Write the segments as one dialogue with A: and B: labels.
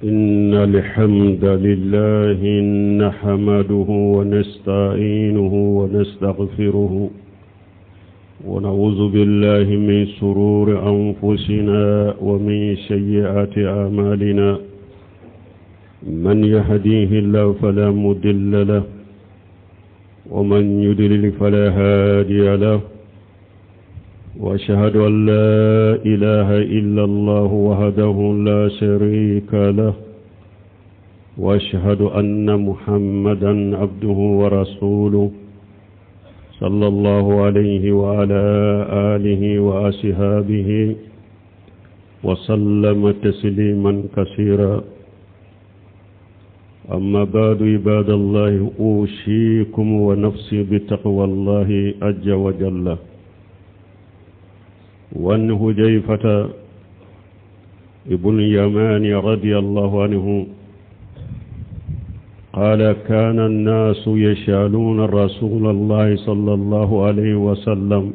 A: إن الحمد لله نحمده ونستعينه ونستغفره ونعوذ بالله من شرور أنفسنا ومن سيئات أعمالنا من يهديه الله فلا مضل له ومن يضلل فلا هادي له واشهد ان لا اله الا الله وحده لا شريك له واشهد ان محمدا عبده ورسوله صلى الله عليه وعلى اله واصحابه وسلم تسليما كثيرا أما بعد عباد الله أوصيكم ونفسي بتقوى الله عز وجل وأن هجيفة ابن يمان رضي الله عنه قال كان الناس يشالون رسول الله صلى الله عليه وسلم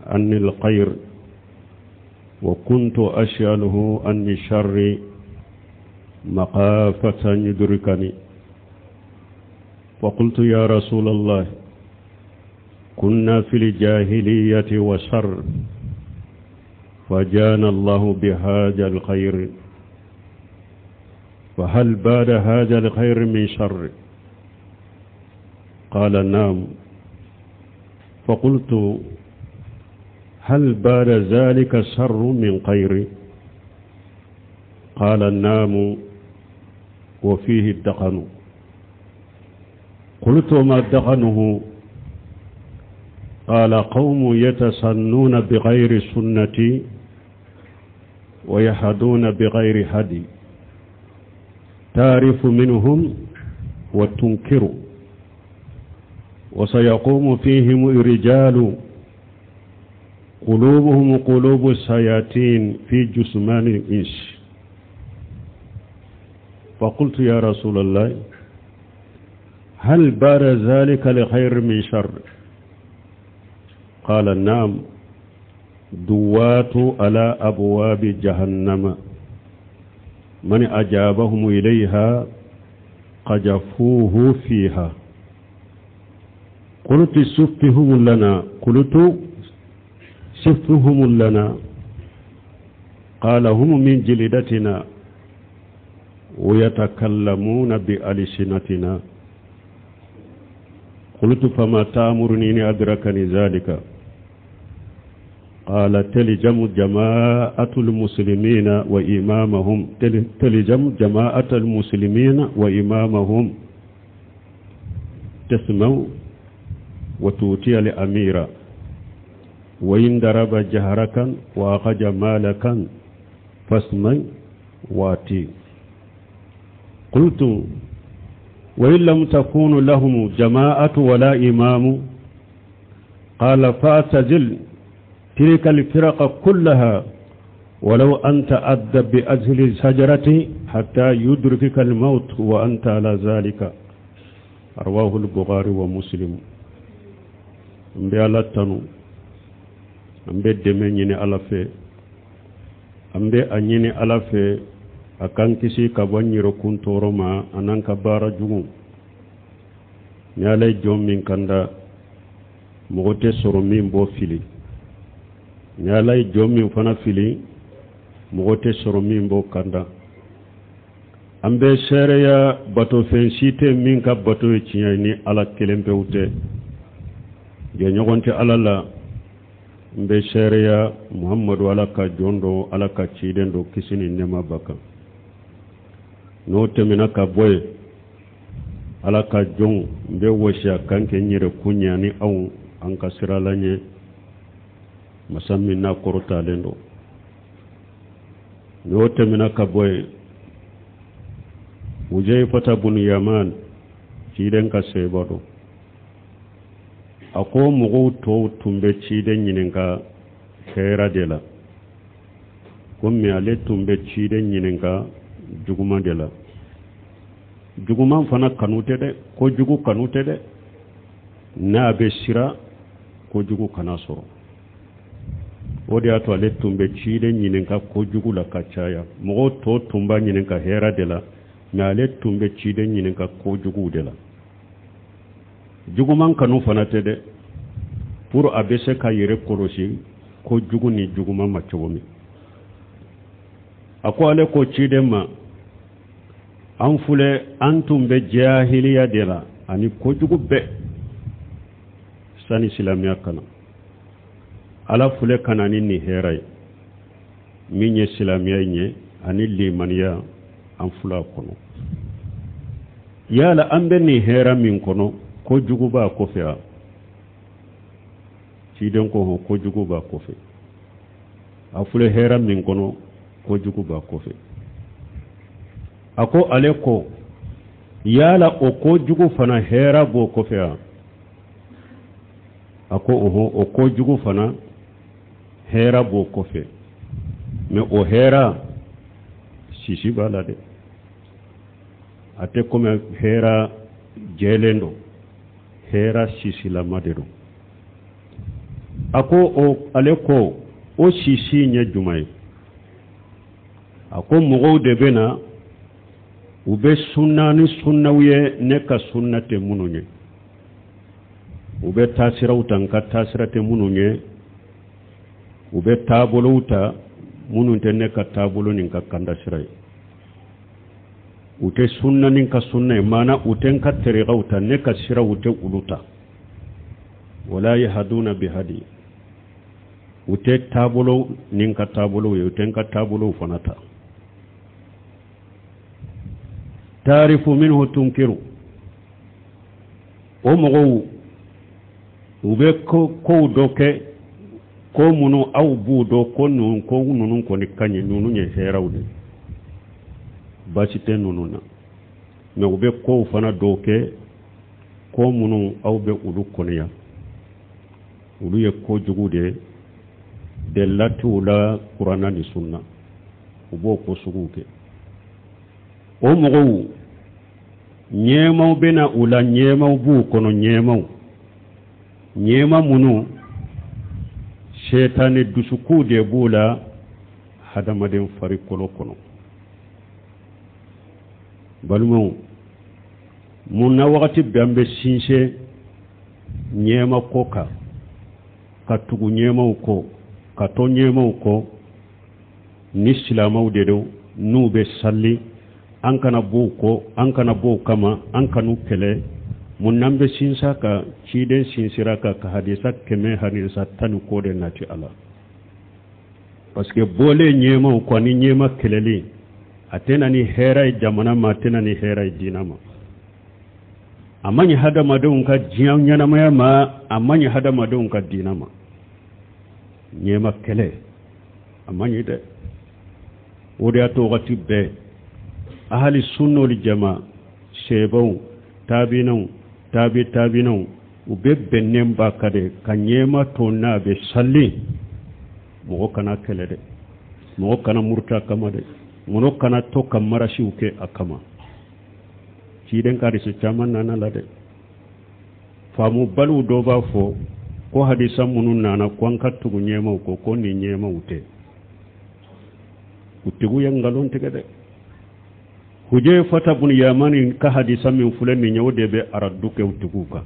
A: عن الخير وكنت أشأله عن الشر مخافة يدركني فقلت يا رسول الله كنا في الجاهلية وشر فجانا الله بهذا الخير فهل بعد هذا الخير من شر قال نعم فقلت هل بعد ذلك شر من خير قال نعم وفيه الدقن قلت وما دقنه قال قوم يتسنون بغير سنتي ويهدون بغير هدي تعرف منهم وتنكر وسيقوم فيهم رجال قلوبهم قلوب الشياطين في جثمان الإنس فقلت يا رسول الله هل بار ذلك لخير من شر قال نعم دوات على أبواب جهنم من أجابهم إليها قجفوه فيها قلت سفهم لنا قلت سفهم لنا قال هم من جلدتنا ويتكلمون بألسنتنا قلت فما تأمرني إن أدركني ذلك قال تلجم جماعة المسلمين وإمامهم تلجم جماعة المسلمين وإمامهم تسمع وتؤتي الأمير وإن ضرب جهرك وأخذ مالك فاسمع واتي قلت وإن لم تكون لهم جماعة ولا إمام قال فاعتزل تلك الفرق كلها ولو أنت أدى بأجل الشجرة حتى يدركك الموت وأنت على ذلك رواه البخاري ومسلم n bɛ ala tanu an bɛ dɛmɛ ɲini ala fɛ an bɛ a ɲini ala fɛ a k'an kisi ka bɔ n yɛrɛkun tɔɔrɔ ma an'an ka baara jugu ni ala ye jɔn min kanda mɔgɔ tɛ sɔrɔ min b'o fili ni ala ye jɔn min fana fili mɔgɔ tɛ sɔrɔ min b'o kanda an bɛ seereya batofɛn si tɛ min ka bato ye tiɲɛ ye ni ala kelen pewu tɛ jɛɲɔgɔn tɛ ala la n bɛ seereya muhamadu ala ka jɔn don ala ka ciden don kisi ni nɛɛma b'a kan n'o tɛmɛna ka bɔ yen ala ka jɔnw n bɛ wasiya kan kɛ n yɛrɛ kun ye ani aw an ka siran ala ɲɛ masa min n'a kɔrɔtalen don n'o tɛmɛna ka bɔ yen Huzayifata bun Yaman ciden ka sahaba don a ko mɔgɔw tɔw tun bɛ ciden ɲininka hɛra de la komi ale tun bɛ ciden ɲininka juguman de la juguman fana kanu tɛ dɛ ko jugu kanu tɛ dɛ n'a bɛ siran ko jugu kana sɔrɔ. O de y'a to ale tun bɛ ciden ɲininka kojugu la ka caya. Mɔgɔw tɔ tun b'a ɲininka hɛrɛ de la, mɛ ale tun bɛ ciden ɲininka kojuguw de la. Juguman kanu fana tɛ dɛ, pour a bɛ se ka yɛrɛ kɔlɔsi kojugu ni juguman ma cogo min. A ko ale ko ciden ma, an filɛ, an tun bɛ jahiliya de la ani kojugu bɛɛ sani silamɛya ka na. Ala filɛ ka na ni nin hɛrɛ ye min ye silamɛya in ye ani limaniya, an filɛ a kɔnɔ. Yala an bɛ nin hɛrɛ min kɔnɔ, kojugu b'a kɔfɛ wa? Ciden ko hɔn, kojugu b'a kɔfɛ. A filɛ hɛrɛ min kɔnɔ, kojugu b'a kɔfɛ. A ko ale ko, yala o kojugu fana hɛrɛ b'o kɔfɛ wa? A ko ɔhɔn, o kojugu fana hɛrɛ b'o kɔfɛ, mɛ o hɛrɛ sisi b'a la dɛ, a tɛ komi hɛrɛ jɛlen don, hɛrɛ sisilama de don. A ko o ale ko, o sisi in ye jumɛn ye? A ko mɔgɔw de bɛ na, u bɛ sunna ni sunnaw ye, ne ka sunna tɛ minnu ye. U bɛ taasiraw ta, n ka taasira tɛ minnu ye. U bɛ taabolow ta minnu tɛ ne ka taabolo ni n ka kanda sira ye. U tɛ sunna ni n ka sunna ye, maana u tɛ n ka tariqaw ta, ne ka siraw tɛ olu ta. Wala yahduna bihadi, u tɛ taabolo ni n ka taabolow ye, u tɛ n ka taabolow fana ta. Taarifu minhu tunkiru, o mɔgɔw u bɛ kow dɔ kɛ, ko minnu aw b'u dɔn ko ninnu ko ninnu kɔni ka ɲi, ninnu ye hɛrɛw de, baasi tɛ ninnu na. Mɛ u bɛ kow fana dɔw kɛ, ko minnu aw bɛ olu kɔniya, olu ye kojugu de ye, delila t'u la kuranna ni sunna, u b'o ko suguw kɛ. O mɔgɔw ɲɛmaw bɛ na u la, ɲɛmaw b'u kɔnɔ, ɲɛmaw ɲɛma minnu sɛtanɛ dusukunw de b'u la hadamaden farikolo kɔnɔ. Balimaw, mun na wagati bɛɛ an bɛ sinsin ɲɛma ko kan, ka tugu ɲɛmaw kɔ, ka to ɲɛmaw kɔ? Ni silamɛw de don, n'u bɛ sali, an kana b'u kɔ, an kana b'u kama, an kan'u kɛlɛ. Mun n'an bɛ sinsin ka ciden sinsira kan ka hadisa 100 hadisa 10 ni kɔ de nati a la? Parce que bɔlen ɲɛmaw kɔ ani ɲɛma kɛlɛli, a tɛ na ni hɛrɛ ye jamana ma, a tɛ na ni hɛrɛ ye diinɛ ma. A man ɲi hadamadenw ka diɲɛ ɲɛnamaya ma, a man ɲi hadamadenw ka diinɛ ma. Ɲɛma kɛlɛ a man ɲi dɛ. O de y'a to wagati bɛɛ ahali sunnoli jama, sebaw, tabinaw, tabi tabinaw, u bɛ bɛnnen ba ka de ka ɲɛma to n'a bɛ sali, mɔgɔ kana kɛlɛ dɛ, mɔgɔ kana muruta kama dɛ, mɔgɔ kana to ka marasiw kɛ a kama. Ciden ka hadisi caman nana la dɛ. Faamubaliw dɔ b'a fɔ ko hadisa minnu nana ko an ka tugu ɲɛmaw kɔ, ko nin ɲɛmaw tɛ, u tigiw ye nkalon tigɛ dɛ. Hujefata bun Yamani ka hadisa min filɛ nin ye, o de bɛ aradu kɛ u tigiw kan.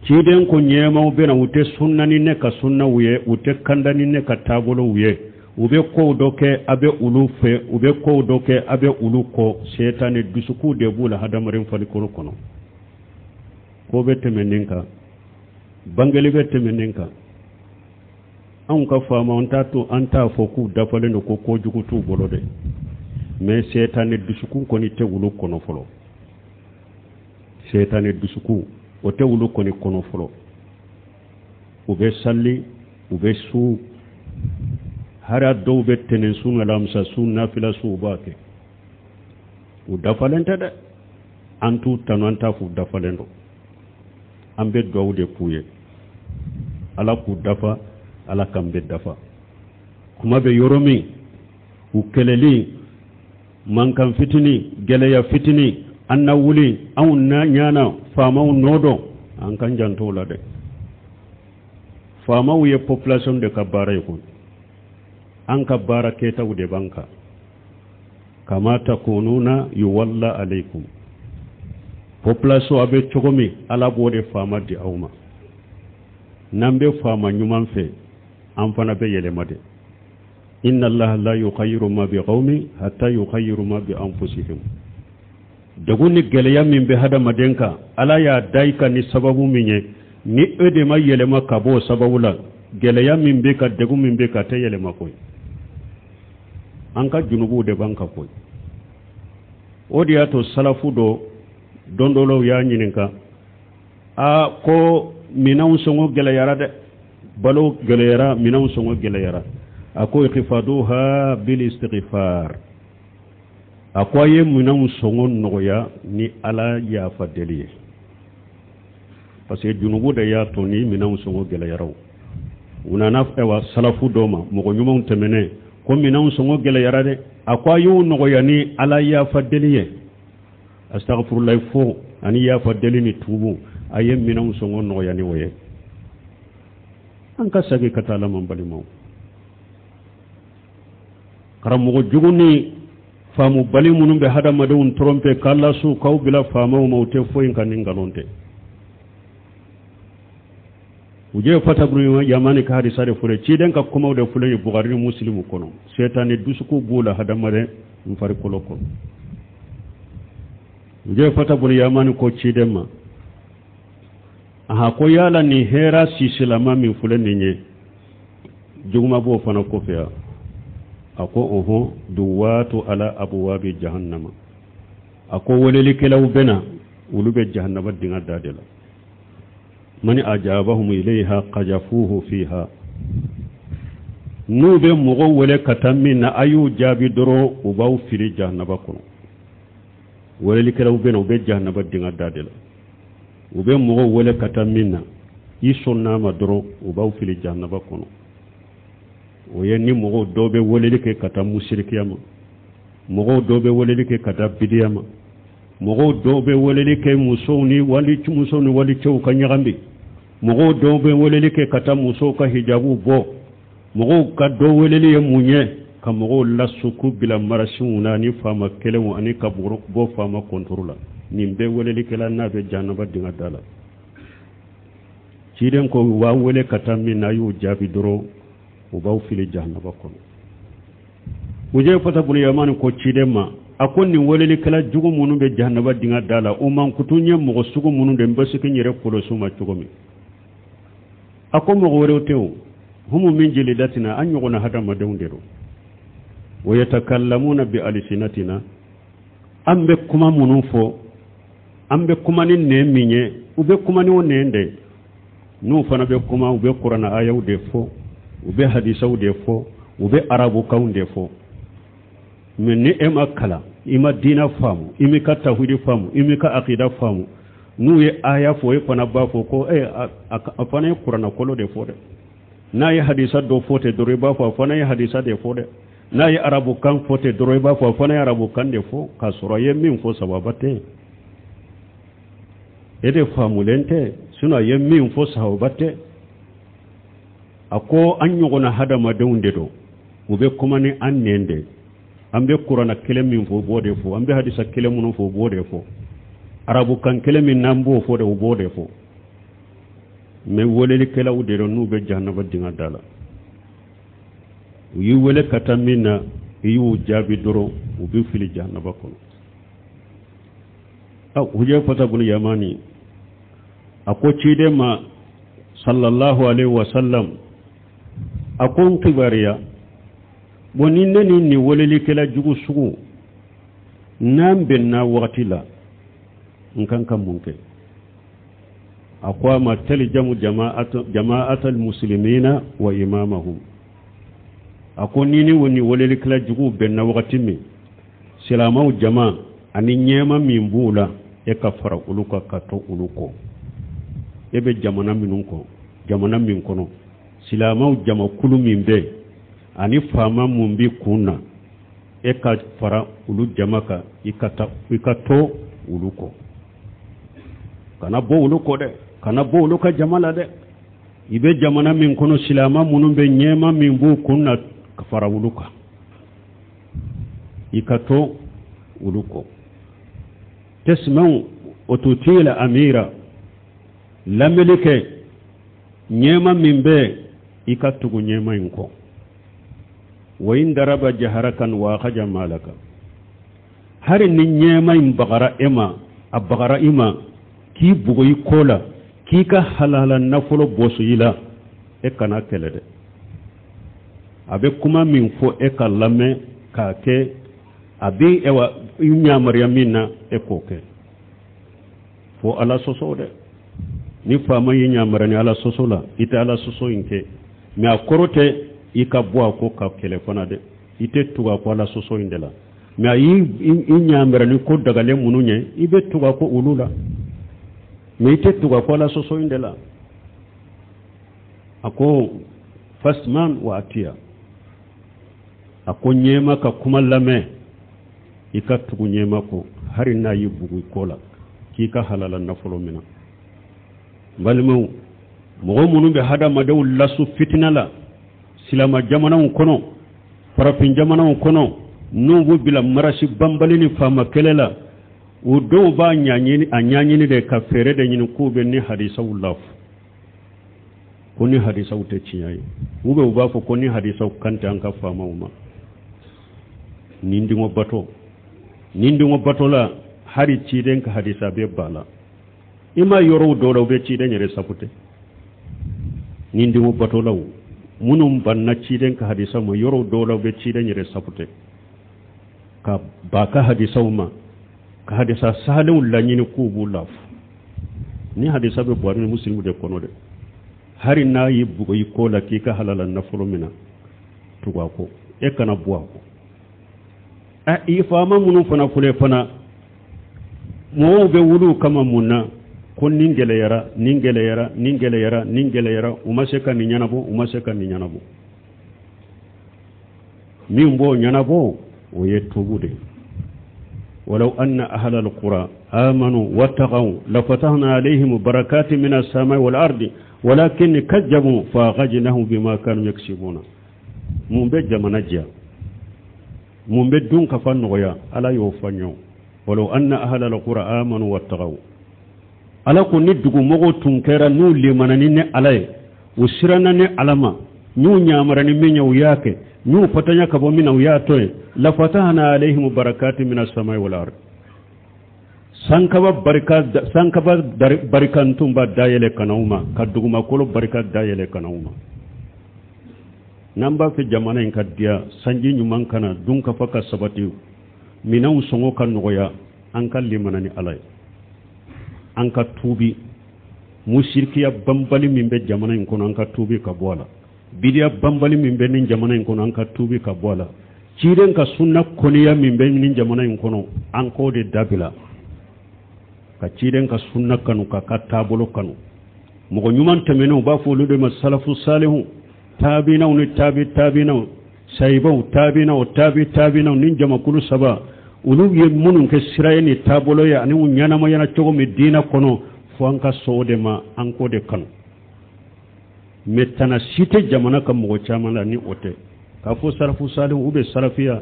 A: Ciden ko ɲɛmaw bɛ na, u tɛ sunna ni ne ka sunnaw ye, u tɛ kanda ni ne ka taabolow ye, u bɛ kow dɔ kɛ, a bɛ olu fɛ, u bɛ kow dɔ kɛ, a bɛ olu kɔ. Sɛtanɛ dusukunw de b'u la hadamaden farikolo kɔnɔ. Ko bɛ tɛmɛ nin kan, bangeli bɛ tɛmɛ nin kan. Anw ka faama, an t'a to, an t'a fɔ k'u dafalen don, ko kojugu t'u bolo dɛ, mɛ sɛtanɛ dusukun kɔni tɛ olu kɔnɔ fɔlɔ. Sɛtanɛ dusukun o tɛ olu kɔni kɔnɔ fɔlɔ. U bɛ sali, u bɛ su, hali dɔw bɛ tɛnɛn sun, alamisa sun, nafila sun, u b'a kɛ. U dafalen tɛ dɛ, an t'u tanu, an t'a fɔ u dafalen don. An bɛ dugawu de k'u ye, Ala k'u dafa, Ala k'an bɛ dafa. Kuma bɛ yɔrɔ min, u kɛlɛli mankan fitini, gɛlɛya fitini, an na wuli anw na ɲana faamaw nɔ dɔn, an k'an janto o la dɛ. Faamaw ye population de ka baara ye koyi. An ka baara kɛtaw de b'an kan. Kama takununa yuwalla alaykum. Population a bɛ cogo min, Ala b'o de faama di aw ma. N'an bɛ faama ɲuman fɛ, an fana bɛ yɛlɛma de. Inna allaha la yughayyiru ma bi qaumin hatta yughayyiru ma bi anfusihim. Degun ni gɛlɛya min bɛ hadamaden kan, Ala y'a da i kan ni sababu min ye, ni e de ma yɛlɛma ka bɔ o sababu la, gɛlɛya min bɛ kan, degun min bɛ kan, a tɛ yɛlɛma koyi. An ka junubuw de b'an kan koyi. O de y'a to salafu dɔ don dɔ la u y'a ɲininka, aa ko minɛnw sɔngɔ gɛlɛyara dɛ, balo gɛlɛyara, minɛnw sɔngɔ gɛlɛyara. A ko ikhfaduha bil istighfar. A ko a ye minɛnw sɔngɔ nɔgɔya ni Ala yafa deli ye. Parce que junubu de y'a to ni minɛnw sɔngɔ gɛlɛyara. U nana ayiwa salafu dɔ ma, mɔgɔ ɲumanw tɛmɛnen, ko minɛnw sɔngɔ gɛlɛyara dɛ. A ko a y'u nɔgɔya ni Ala yafa deli ye. Astaghfirullah fo ani yafa deli ni tubu, a ye minɛnw sɔngɔ nɔgɔya ni o ye. An ka segin ka taa Ala ma, balimaw. Karamɔgɔ jugu ni faamubali minnu bɛ hadamadenw tromper k'a lasu k'aw bila faamaw ma, u tɛ foyi kan ni nkalon tɛ. Hujayfata bunu Yamani ka hadisa de filɛ, ciden ka kumaw de filɛ ye Bukhari ni Muslimu kɔnɔ. Sɛtani dusuku b'u la hadamaden farikolo kɔnɔ. Hujayfata bunu Yamani ko ciden ma, aha, ko yala nin hɛra sisilama min filɛ nin ye, juguma b'o fana kɔfɛ yan? A ko ɔhɔn, duwatu ala abuwabi jahannama. A ko welelikɛlaw bɛ na, olu bɛ jahannama dingɛ da de la. Mani ajabahum ilayha qajafuhu fiha. N'u bɛ mɔgɔw wele ka taa min na, a y'u jaabi dɔrɔn, u b'aw fili jahannaba kɔnɔ. Welelikɛlaw bɛ na, u bɛ jahannaba dingɛ da de la. U bɛ mɔgɔw wele ka taa min na, i sɔnn'a ma dɔrɔn, u b'aw fili jahannaba kɔnɔ. O ye ni mɔgɔw dɔw bɛ weleli kɛ ka taa musirikiya ma, mɔgɔw dɔw bɛ weleli kɛ ka taa bidiya ma, mɔgɔw dɔw bɛ weleli kɛ musow ni wali musow ni walicɛw ka ɲagami, mɔgɔw dɔw bɛ weleli kɛ ka taa musow ka hijabu bɔ. Mɔgɔw ka dɔ weleli ye mun ye? Ka mɔgɔw lasu k'u bila marasiw na ani faama kɛlɛw ani ka bɔ faama kɔntoro la. Nin bɛɛ welelikɛla n'a bɛ jahanaba dingɛ da la. Ciden ko u b'a wele ka taa min na, a y'u jaabi dɔrɔn, u b'aw fili jahanaba kɔnɔ. Hujayfata bunu Yamani ko ciden ma, a ko nin welelikɛla jugu minnu bɛ jahanaba dingɛ da la, u mankutu ye mɔgɔ sugu minnu de, n bɛ se k'i yɛrɛ kɔlɔsi u ma cogo min? A ko mɔgɔ wɛrɛw tɛ o, humu min jilidatina, an ɲɔgɔnna hadamadenw de don. Wa yatakallamuna bi alisinatina, an bɛ kuma minnu fɔ, an bɛ kuma ni nɛn min ye, u bɛ kuma ni o nɛn de ye. N'u fana bɛ kuma, u bɛ kuranɛ ayaw de fɔ, u bɛ hadisaw de fɔ, u bɛ arabukanw de fɔ. Mais ni e ma kalan, i ma diina faamu, i m'i ka tawhidi faamu, i m'i ka akida faamu, n'u ye aya fɔ, e fana b'a fɔ ko e a fana ye kuranɛ kolo de fɔ dɛ. N'a ye hadisa dɔ fɔ ten dɔrɔn, i b'a fɔ a fana ye hadisa de fɔ dɛ. N'a ye arabukan fɔ ten dɔrɔn, i b'a fɔ a fana ye arabukan de fɔ, k'a sɔrɔ a ye min fɔ sawaba tɛ. E de faamulen tɛ, sinon a ye min fɔ sawaba tɛ. A ko an ɲɔgɔnna hadamadenw de don, u bɛ kuma ni an nɛn de. An bɛ kuranɛ kelen min fɔ, u b'o de fɔ. An bɛ hadisa kelen minnu fɔ, u b'o de fɔ. Arabukan kelen min n'an b'o fɔ de, u b'o de fɔ. Mais welelikɛlaw de don, n'u bɛ jahanaba dingɛ da la. U y'i wele ka taa min na, i y'u jaabi dɔrɔn, u b'i fili jahanaba kɔnɔ. Hujayfata bunu Yamani a ko ciden ma sallallahu alaihi wasallam, a ko n kibaruya bon, ni ne ni nin welelikɛla jugu sugu n'an bɛnna wagati la, n kan ka mun kɛ? A ko a ma talijamu jama'atal muslimina wa imamahum. A ko ni ni ni welelikɛla jugu bɛnna wagati min, silamɛw jama ani ɲɛma min b'u la, e ka fara olu kan ka to olu kɔ. E bɛ jamana minnu kɔ, jamana min kɔnɔ silamɛw jamakulu min bɛ ani faama mun bɛ kun na, e ka fara olu jama kan, i ka taa, i ka to olu kɔ, kana bɔ olu kɔ dɛ, kana bɔ olu ka jama la dɛ. I bɛ jamana min kɔnɔ, silama minnu bɛ ɲɛma min b'u kun na, ka fara olu kan, i ka to olu kɔ. Tasma'u wa tuti'il amira, lamɛnni kɛ, ɲɛma min bɛ, i ka tugu ɲɛma in kɔ. Wa in daraba jaharakan wa akhaja malaka, hari ni ɲɛma in bagara e ma, a bagara i ma k'i bugo i kɔ la, k'i ka halala nafolo bɔsi i la, e kana kɛlɛ dɛ. A bɛ kuma min fɔ, e ka lamɛn k'a kɛ. A bɛ ewa i yamaruya min na, e k'o kɛ. Fo Ala sɔsɔ dɛ. Ni faama y'i yamaruya ni Ala sɔsɔ la, i tɛ Ala sɔsɔ in kɛ, mɛ a kɔrɔ tɛ i ka bɔ a kɔ ka kɛlɛ fana dɛ. I tɛ tugu a kɔ Ala sɔsɔ in de la, mɛ a y'i yamaruya ni ko dagalen minnu ye, i bɛ tugu a kɔ olu la, mɛ i tɛ tugu a kɔ Ala sɔsɔ in de la. A ko fasman wa atiya, a ko ɲɛma ka kuma lamɛn, i ka tugu ɲɛma kɔ, hari n'a y'i bugu i kɔ la k'i ka halala nafolo minɛ. N balimaw, mɔgɔ minnu bɛ hadamadenw lasu fitina la silama jamanaw kɔnɔ, farafin jamanaw kɔnɔ, n'u b'u bila marasi banbali ni faama kɛlɛ la, u dɔw b'a ɲaɲini, a ɲaɲini de ka fɛɛrɛ de ɲini k'u bɛ ni hadisaw lafu, ko ni hadisaw tɛ tiɲɛ ye, ou bien u b'a fɔ ko ni hadisaw kan tɛ an ka faamaw ma. Nin dingɔ bato, nin dingɔ bato la, hari ciden ka hadisa bɛ ba la. I ma yɔrɔw dɔw la, u bɛ ciden yɛrɛ sapute. Nin dingɔ batolaw minnu banna ciden ka hadisa ma, yɔrɔw dɔw la, u bɛ ciden yɛrɛ sapute ka ba ka hadisaw ma, ka hadisa sahalenw laɲini k'u b'u lafu. Ni hadisa bɛ Buhari ni Musilimu de kɔnɔ dɛ. Hari n'a y'i bugɔ i kɔ la k'i ka halala nafolo minɛ, tugu a kɔ, e kana bɔ a kɔ. Ɛ, i faama minnu fana filɛ fana, mɔgɔw bɛ wuli u kama mun na? Ko nin gɛlɛyara, nin gɛlɛyara, nin gɛlɛyara, nin gɛlɛyara, u ma se ka nin ɲɛnabɔ, u ma se ka nin ɲɛnabɔ. Min b'o ɲɛnabɔ, o ye tubu de ye. Walaw anna ahla alqura amanu wattaqaw lafatahna alayhim barakati min as-samai wal ardi walakin kazzabu fa akhadnahum bima kanu yaksibuna. Mun bɛ jamana diya, mun bɛ dun ka fa nɔgɔya? Ala y'o fɔ n ye. Walaw anna ahla alqura amanu wattaqaw, Ala ko ni dugumɔgɔw tun kɛra n'u limanani ni Ala ye, u siranna ni Ala ma, n'u ɲamara ni min ye, u y'a kɛ, n'u fatanya ka bɔ min na, u y'a to yen, lafatahna alayhim barakati min as-samai wal ard, sankaba barika, sankaba barika tun b'a dayɛlɛ ka na u ma, ka dugumakolo barika dayɛlɛ ka na u ma. N'an b'a fɛ jamana in ka diya, sanji ɲuman ka na, dun ka fa ka sabati, minɛnw sɔngɔ ka nɔgɔya, an ka limana ni Ala ye, an ka tuubi. Musirikiya banbali min bɛ jamana in kɔnɔ, an ka tuubi ka bɔ a la. Bidiya banbali min bɛ nin jamana in kɔnɔ, an ka tuubi ka bɔ a la. Ciden ka sunna kɔniya min bɛ nin jamana in kɔnɔ, an k'o de dabila, ka ciden ka sunna kanu, k'a ka taabolo kanu. Mɔgɔ ɲuman tɛmɛnenw, u b'a fɔ olu de ma salafu salihu, taabinaw ni taabi taabinaw, sayibaw, taabinaw, taabi taabinaw. Ni jamakulu saba olu ye minnu kɛ sira ye ni taabolo ye, ani u ɲɛnamayana cogo min diinɛ kɔnɔ, fo an ka sɔn o de ma, an k'o de kanu. Mɛ tana si tɛ jamana ka mɔgɔ caman la ni o tɛ k'a fɔ salafu salihu u bɛ salafiya,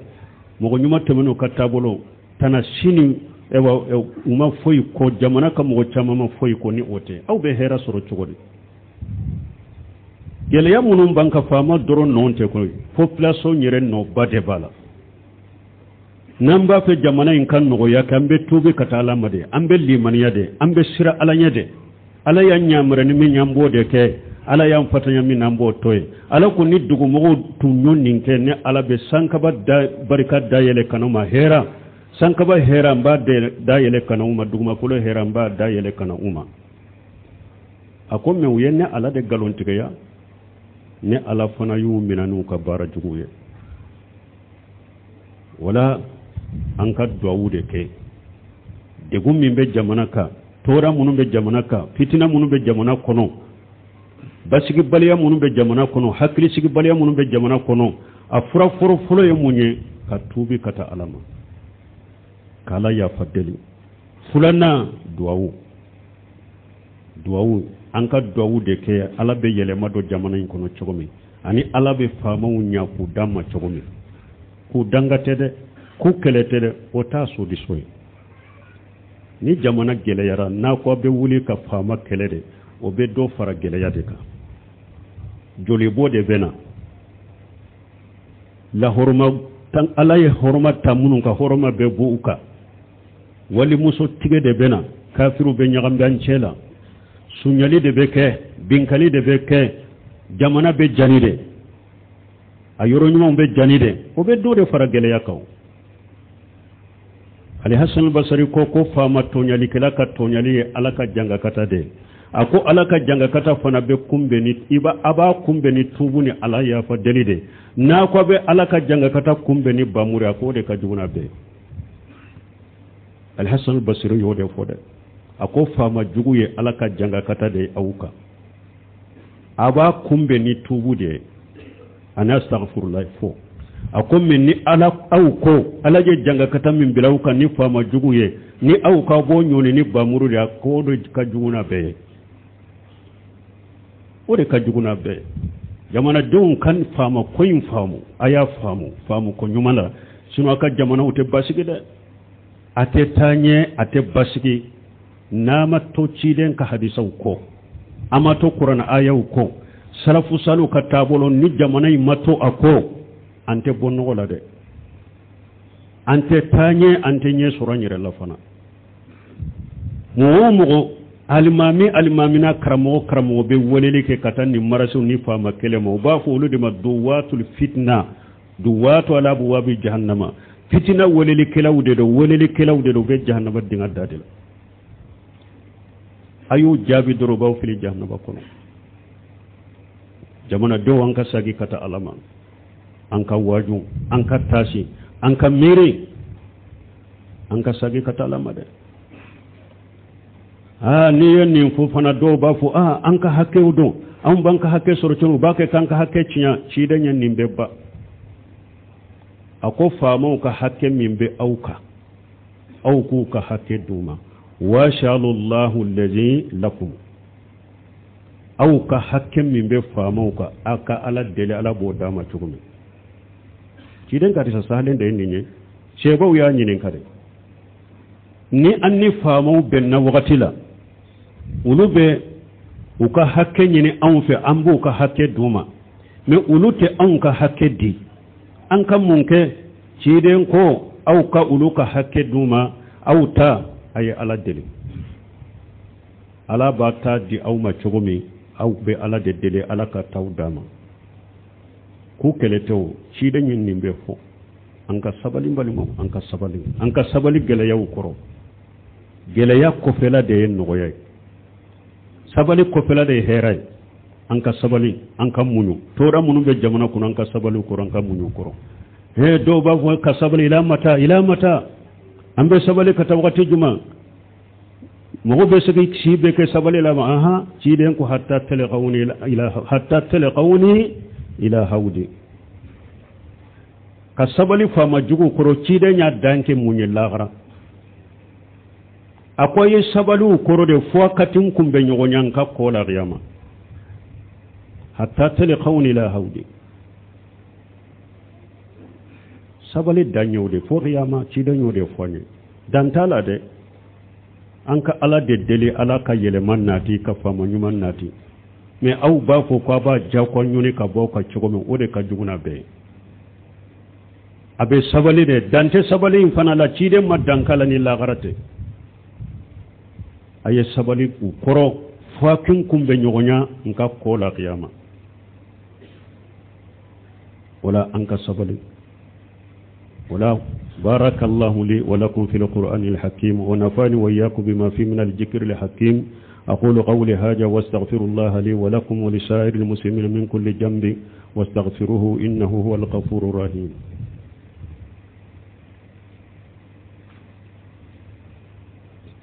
A: mɔgɔ ɲuman tɛmɛn'u ka taabolo. Tana si ni u ma foyi kɔ, jamana ka mɔgɔ caman ma foyi kɔ ni o tɛ. Aw bɛ hɛrɛ sɔrɔ cogo di? Gɛlɛya minnu b'an ka faama dɔrɔn nɔ tɛ koyi, population yɛrɛ nɔba de b'a la. N'an b'a fɛ jamana in ka nɔgɔya kɛ, an bɛ tuubi ka taa Ala ma de, an bɛ limaniya de, an bɛ sira Ala ɲɛ de. Ala y'an yamaruya ni min ye, an b'o de kɛ. Ala y'an fatanya min na, an b'o to yen. Ala ko ni dugumɔgɔw tun y'o nin kɛ, ni Ala bɛ sankaba da barika dayɛlɛ ka ma hɛra, sankaba hɛra n b'a dayɛlɛ ka u ma, dugumakolo hɛra n b'a dayɛlɛ ka u ma. A ko mɛ u ye ne Ala de nkalontigiya, ne Ala fana y'u minɛ n'u ka baara jugu ye. Wala an ka duwawu de kɛ. Degun min bɛ jamana kan, tɔɔrɔ minnu bɛ jamana kan, fitina minnu bɛ jamana kɔnɔ, basigibaliya minnu bɛ jamana kɔnɔ, hakilisigibaliya minnu bɛ jamana kɔnɔ, a fura fɔlɔ ye mun ye? Ka tuubi ka taa Ala ma, k'Ala yafa deli. Filanan, duwawu, duwawu. An ka duwawu de kɛ Ala bɛ yɛlɛma don jamana in kɔnɔ cogo min, ani Ala bɛ faamaw ɲa k'u d'an ma cogo min. K'u danga tɛ dɛ, k'u kɛlɛ tɛ dɛ, o t'a solution ye. Ni jamana gɛlɛyara, n'a ko a bɛ wuli ka faama kɛlɛ de, o bɛ dɔ fara gɛlɛya de kan. Jolibɔ de bɛ na. Lahɔrɔma tan, Ala ye hɔrɔma ta minnu kan, hɔrɔma bɛ bɔ u kan. Walimuso tigɛ de bɛ na, kafiriw bɛ ɲagami an cɛ la. Suɲali de bɛ kɛ, binkali de bɛ kɛ, jamana bɛ jani de. A yɔrɔ ɲumanw bɛ jani de. O bɛ dɔ de fara gɛlɛya kan. Alihasan Basari ko ko faama tɔɲalikɛla ka tɔɲali ye Ala ka jangakata de ye. A ko Ala ka jangakata fana bɛ kunbɛn ni, i b'a, a b'a kunbɛn ni tuubu ni Ala yafa deli de. N'a ko a bɛ Ala ka jangakata kunbɛn ni bamuru ye, a ko o de ka jugu n'a bɛɛ ye. Alihasan Basiri y'o de fɔ dɛ. A ko faama jugu ye Ala ka jangakata de ye aw kan. A b'a kunbɛn ni tuubu de ye. Ani astaghfirullah fɔ. A ko mais ni Ala aw ko Ala ye jangakata min bila aw kan ni faama jugu ye, ni aw ka bɔ ɲɔni ni bamuru de ye, a ko o de ka jugu n'a bɛɛ ye. O de ka jugu n'a bɛɛ ye. Jamanadenw ka faama ko in faamu, a y'a faamu, faamu ko ɲuman la. Sinon a ka jamanaw tɛ basigi dɛ. A tɛ taa ɲɛ, a tɛ basigi. N'a ma to ciden ka hadisaw kɔ, a ma to kuranɛ ayaw kɔ, salafu saliw ka taabolo, ni jamana in ma to a kɔ, an tɛ bɔ nɔgɔ la dɛ. An tɛ taa ɲɛ, an tɛ ɲɛ sɔrɔ an yɛrɛ la fana. Mɔgɔ o mɔgɔ, alimami alimami n'a karamɔgɔ karamɔgɔ bɛ weleli kɛ ka taa nin marasiw ni faama kɛlɛ ma, u b'a fɔ olu de ma duwatul fitna, duwatu ala abwabi jahannama. Fitina welelikɛlaw de don, welelikɛlaw de don, u bɛ jahannama dingɛ da de la. A y'u jaabi dɔrɔn, u b'aw fili jahannama kɔnɔ. Jamanadenw, an ka sagi ka taa Ala ma, an ka waaju, an ka taasi, an ka miiri, an ka sagi ka taa Ala ma dɛ. Aa, n'i ye nin fɔ fana, dɔw b'a fɔ, aa, an ka hakɛw don, anw b'an ka hakɛ sɔrɔ cogo, u b'a kɛ k'an ka hakɛ tiɲɛ. Ciden ye nin bɛɛ ba. A ko faamaw ka hakɛ min bɛ aw kan, aw k'u ka hakɛ d'u ma. Washalullahu allazi lakum. Aw ka hakɛ min bɛ faamaw kan, aw ka Ala deli, Ala b'o d'a ma cogo min. Ciden ka hadisa sahalen de ye nin ye. Cɛbaw y'a ɲininka de. Ni an ni faamaw bɛnna wagati la, olu bɛ u ka hakɛ ɲini anw fɛ, an b'u ka hakɛ d'u ma, mais olu tɛ anw ka hakɛ di. An ka mun kɛ? Ciden ko aw ka olu ka hakɛ d'u ma, aw ta a ye Ala deli. Ala b'a ta di aw ma cogo min, aw bɛ Ala de deli, Ala ka t'aw d'a ma. K'u kɛlɛ tɛ o, ciden ye nin bɛɛ fɔ. An ka sabali balimaw, an ka sabali, an ka sabali gɛlɛyaw kɔrɔ. Gɛlɛya kɔfɛla de ye nɔgɔya ye, sabali kɔfɛla de ye hɛrɛ ye. An ka sabali, an ka muɲu. Tɔɔrɔ minnu bɛ jamana kɔnɔ, an ka sabali kɔrɔ, an ka muɲu kɔrɔ. He, dɔw b'a fɔ ka sabali ila mata, ila mata. An bɛ sabali ka taa wagati jumɛn? Mɔgɔ bɛ se k'i si bɛɛ kɛ sabali la ma. Ahan, ciden ko hatta talqawni ila, hatta talqawni ila hawdi. Ka sabali faama jugu kɔrɔ, ciden y'a dan kɛ mun ye lahara? A ko a ye sabali u kɔrɔ de fo a ka ti n kunbɛn ɲɔgɔnya n ka kɔ la kiyama. Hatta talqawni ila hawdi. Sabali dan y'o de fo kiyama, ciden y'o de fɔ an ye. Dan t'a la dɛ. An ka Ala de deli, Ala ka yɛlɛma nati, ka faama ɲuman nati. Mais aw b'a fɔ ko a b'a diyagoya ɲini ka bɔ aw kan cogo min, o de ka jugu n'a bɛɛ ye. A bɛ sabali de, dan tɛ sabali in fana la, ciden ma dan k'a la ni lahara tɛ. A ye sabali u kɔrɔ fo a kin kunbɛn ɲɔgɔnya n ka kɔ la kiyama. Wala an ka sabali. Wala barakallahu li wa lakum fil qur'anil hakim wa nafani wa iyyakum bima fi min al-dhikri al-hakim. أقول قولي هذا واستغفر الله لي ولكم ولسائر المسلمين من كل ذنب واستغفروه إنه هو الغفور الرحيم.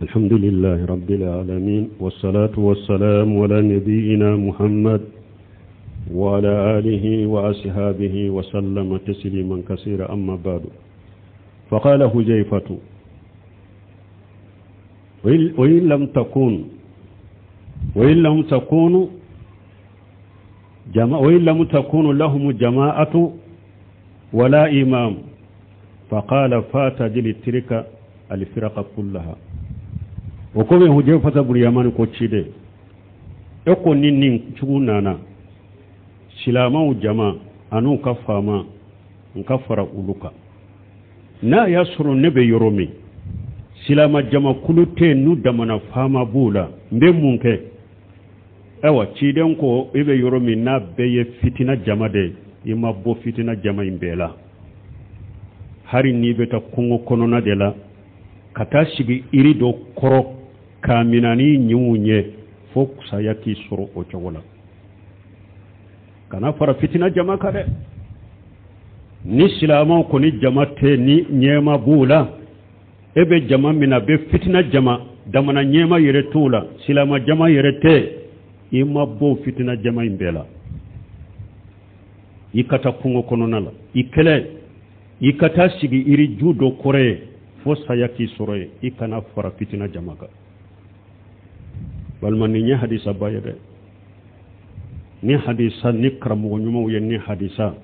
A: الحمد لله رب العالمين والصلاة والسلام على نبينا محمد وعلى آله وأصحابه وسلم تسليما كثيرا. أما بعد، فقال حذيفة وإن لم تكن Wa in lam takunu jama wa in lam takunu lahum jama'atu wala imam faqala fatadili tilka alfiraqa kullaha. O ko bɛ Hujayfata bun Yamani ko ciden, e ko ni nin cogo nana, silamɛw jama an'u ka faama, n ka fara olu kan. N'a y'a sɔrɔ ne bɛ yɔrɔ min, silama jamakulu tɛ yen, n'u damana faama b'u la, n bɛ mun kɛ? Ayiwa, ciden ko i bɛ yɔrɔ min n'a bɛɛ ye fitina jama de ye, i ma bɔ fitina jama in bɛɛ la. Hali n'i bɛ taa kungo kɔnɔna de la ka taa sigi iri dɔ kɔrɔ k'a mina ni ɲinw ye, fo saya k'i sɔrɔ o cogo la. Kana fara fitina jama kan dɛ. Ni silamɛw kɔni jama tɛ, ni ɲɛma b'u la, e bɛ jama min na, bɛ fitina jama damana, ɲɛma yɛrɛ t'u la, silama jama yɛrɛ tɛ, i ma bɔ fitina jama in bɛɛ la. I ka taa kungo kɔnɔna la, i kɛlɛ, i ka taa sigi iri ju dɔ kɔrɔ ye fo saya k'i sɔrɔ yen, i kana fara fitina jama kan. Balima, nin ye hadisaba ye dɛ. Ni hadisa ni karamɔgɔ ɲumanw ye, ni hadisa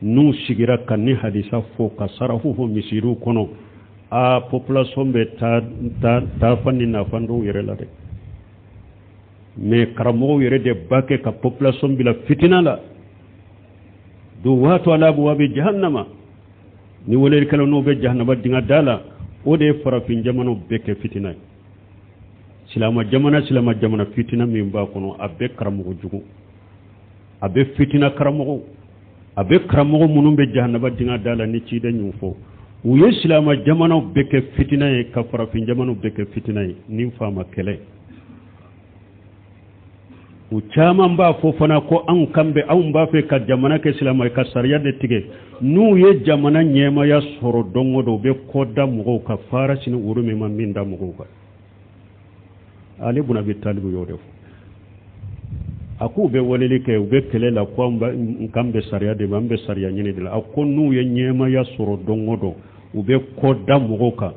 A: n'u sigira ka ni hadisa fɔ ka sarafu fɔ misiriw kɔnɔ, a population bɛ taa taafan ni nafan dɔw yɛrɛ la dɛ. Mais karamɔgɔw yɛrɛ de b'a kɛ ka population bila fitina la. Duwatu ala abwabi jahannama, ni welelikɛlaw n'u bɛ jahanama dinga da la, o de ye farafin jamanaw bɛɛ kɛ fitina ye. Silama jamana, silama jamana, fitina min b'a kɔnɔ, a bɛ karamɔgɔ jugu, a bɛ fitina karamɔgɔ, a bɛ karamɔgɔ minnu bɛ jahanaba dinga da la. Ni ciden y'u fɔ, u ye silama jamanaw bɛɛ kɛ fitina ye, ka farafin jamanaw bɛɛ kɛ fitina ye ni faama kɛlɛ. U caman b'a fɔ fana ko anw kan bɛ, anw b'a fɛ ka jamana kɛ silamɛ ka sariya de tigɛ. N'u ye jamana ɲɛmaya sɔrɔ don o don, u bɛ kɔ da mɔgɔw kan, farasi ni woro min ma min da mɔgɔw kan. Ali bun Abi Talib y'o de fɔ. A k'u bɛ weleli kɛ, u bɛ kɛlɛ la ko an kan bɛ sariya de ma, an bɛ sariya ɲini de la. A ko n'u ye ɲɛmaya sɔrɔ don o don, u bɛ kɔ da mɔgɔw kan,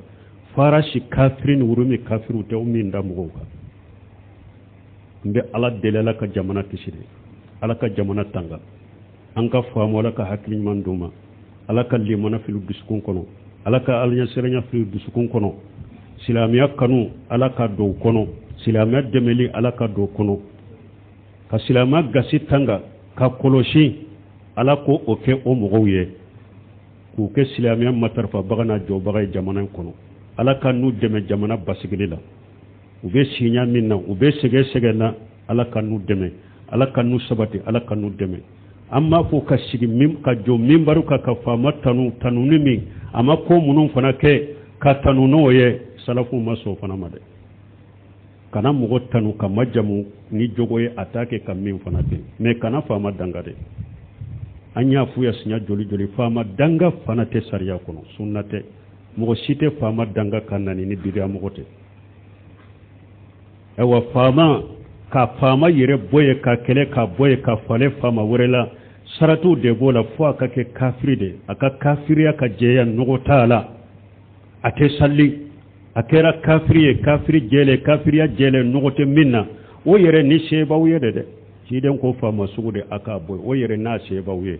A: farasi kafiri ni woro min kafiriw tɛ, o min da mɔgɔw kan. N bɛ Ala deli, Ala ka jamana kisi de, Ala ka jamana tanga, an ka faamu, Ala ka hakili ɲuman d'u ma, Ala ka limana fili dusukun kɔnɔ, Ala ka alaɲɛsiranya fili dusukun kɔnɔ, silamɛya kanu Ala ka don kɔnɔ, silamɛya dɛmɛli Ala ka don kɔnɔ, ka silamɛya gasi tanga ka kɔlɔsi, Ala ko o kɛ o mɔgɔw ye, k'u kɛ silamɛya matarafabaga n'a jɔbaga ye jamana in kɔnɔ. Ala ka n'u dɛmɛ jamana basigili la. U bɛ siɲa min na, u bɛ sɛgɛn sɛgɛn na, Ala ka n'u dɛmɛ, Ala ka n'u sabati, Ala ka n'u dɛmɛ. An b'a fɔ ka sigi min, ka jɔ minbaru kan ka faama tanu, tanuni min a ma ko minnu fana kɛ ka tanu n'o ye, salafuw ma sɔn o fana ma dɛ. Kana mɔgɔ tanu ka majamu ni jogo ye a t'a kɛ ka min fana kɛ, mais kana faama danga dɛ. An y'a f'u ya siɲɛ joli joli, faama danga fana tɛ sariya kɔnɔ, sunna tɛ. Mɔgɔ si tɛ faama danga ka nani ni bidiya mɔgɔ tɛ. Ayiwa, faama ka faama yɛrɛ bɔ yen ka kɛlɛ ka bɔ yen ka falen faama wɛrɛ la, saratiw de b'o la, fo a ka kɛ kafiri de, a ka kafiriya ka jɛya, nɔgɔ t'a la, a tɛ sali, a kɛra kafiri ye, kafiri jɛlen, kafiriya jɛlen, nɔgɔ tɛ min na, o yɛrɛ ni sebaw ye de dɛ. Ciden ko faama sugu de a k'a bɔ yen, o yɛrɛ n'a sebaw ye,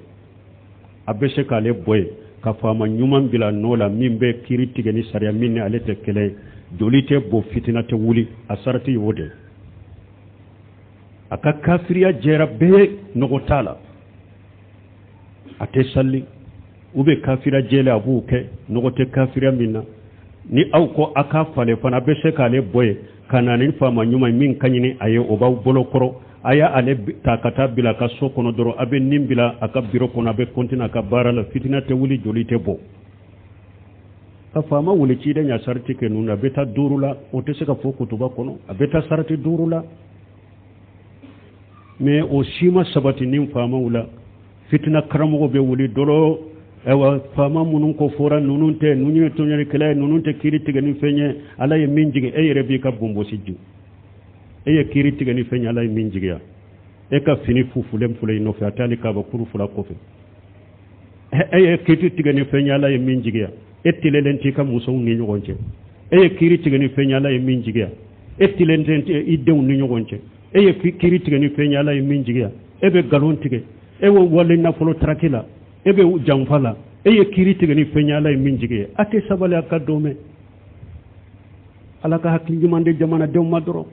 A: a bɛ se k'ale bɔ yen ka faama ɲuman bila nɔ la min bɛ kiiri tigɛ ni sariya min ni ale tɛ kɛlɛ, joli tɛ bɔ, fitina tɛ wuli. A sarati y'o de, a ka kafiriya jɛra bɛɛ, nɔgɔ t'a la, a tɛ sali, u bɛ kafiriya jɛlen a b'o kɛ, nɔgɔ tɛ kafiriya min na. Ni aw ko a k'a falen fana, a bɛ se k'ale bɔ yen ka na ni faama ɲuman min ka ɲini a ye, o b'aw bolo kɔrɔ. A y'ale ta ka taa bila a ka so kɔnɔ dɔrɔn, a bɛ nin bila a ka biro kɔnɔ, a bɛ continuer a ka baara la, fitina tɛ wuli, joli tɛ bɔ. Ka faama wuli ciden ya sarati kɛ ninnu na, a bɛ taa duuru la, o tɛ se ka fɔ kutuba kɔnɔ, a bɛ taa sarati duuru la. Mais o si ma sabati ni faamaw la. Fitina karamɔgɔ bɛ wuli dɔrɔn. Ayiwa, faama minnu ko fɔra, ninnu tɛ, ninnu ye tɔɲɔlikɛla ye, ninnu tɛ kiiri tigɛ ni fɛn ye Ala ye min jigin. E yɛrɛ b'i ka bonbosi jigin, e ye kiiri tigɛ ni fɛn ye Ala ye min jigiya. E ka fini fufulen filɛ i nɔfɛ, a t'ale kabakuru fila kɔfɛ. E ye kiiri tigɛ ni fɛn ye Ala ye min jigiya, e tilelen t'i ka musow ni ɲɔgɔn cɛ. E ye kiiri tigɛ ni fɛn ye Ala ye min jigiya, e tilen tɛ i denw ni ɲɔgɔn cɛ. E ye kiri tigɛ ni fɛn ye Ala ye min jigiya, e bɛ nkalon tigɛ, e bɛ wali nafolo taraki la, e bɛ janfa la, e ye kiri tigɛ ni fɛn ye Ala ye min jigiya. A tɛ sabali a ka dɔ mɛn. Ala ka hakili ɲuman di jamanadenw ma dɔrɔn.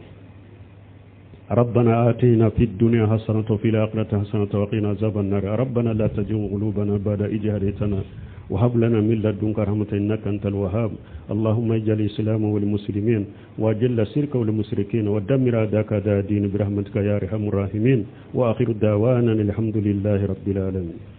A: ربنا آتنا في الدنيا حسنة وفي الآخرة حسنة وقنا عذاب النار. ربنا لا تزغ قلوبنا بعد إذ هديتنا وهب لنا من لدنك رحمة إنك أنت الوهاب. اللهم اجعل الإسلام والمسلمين وأجل الشرك والمشركين ودمر أعداءك أعداء الدين برحمتك يا أرحم الراحمين. وآخر دعوانا الحمد لله رب العالمين.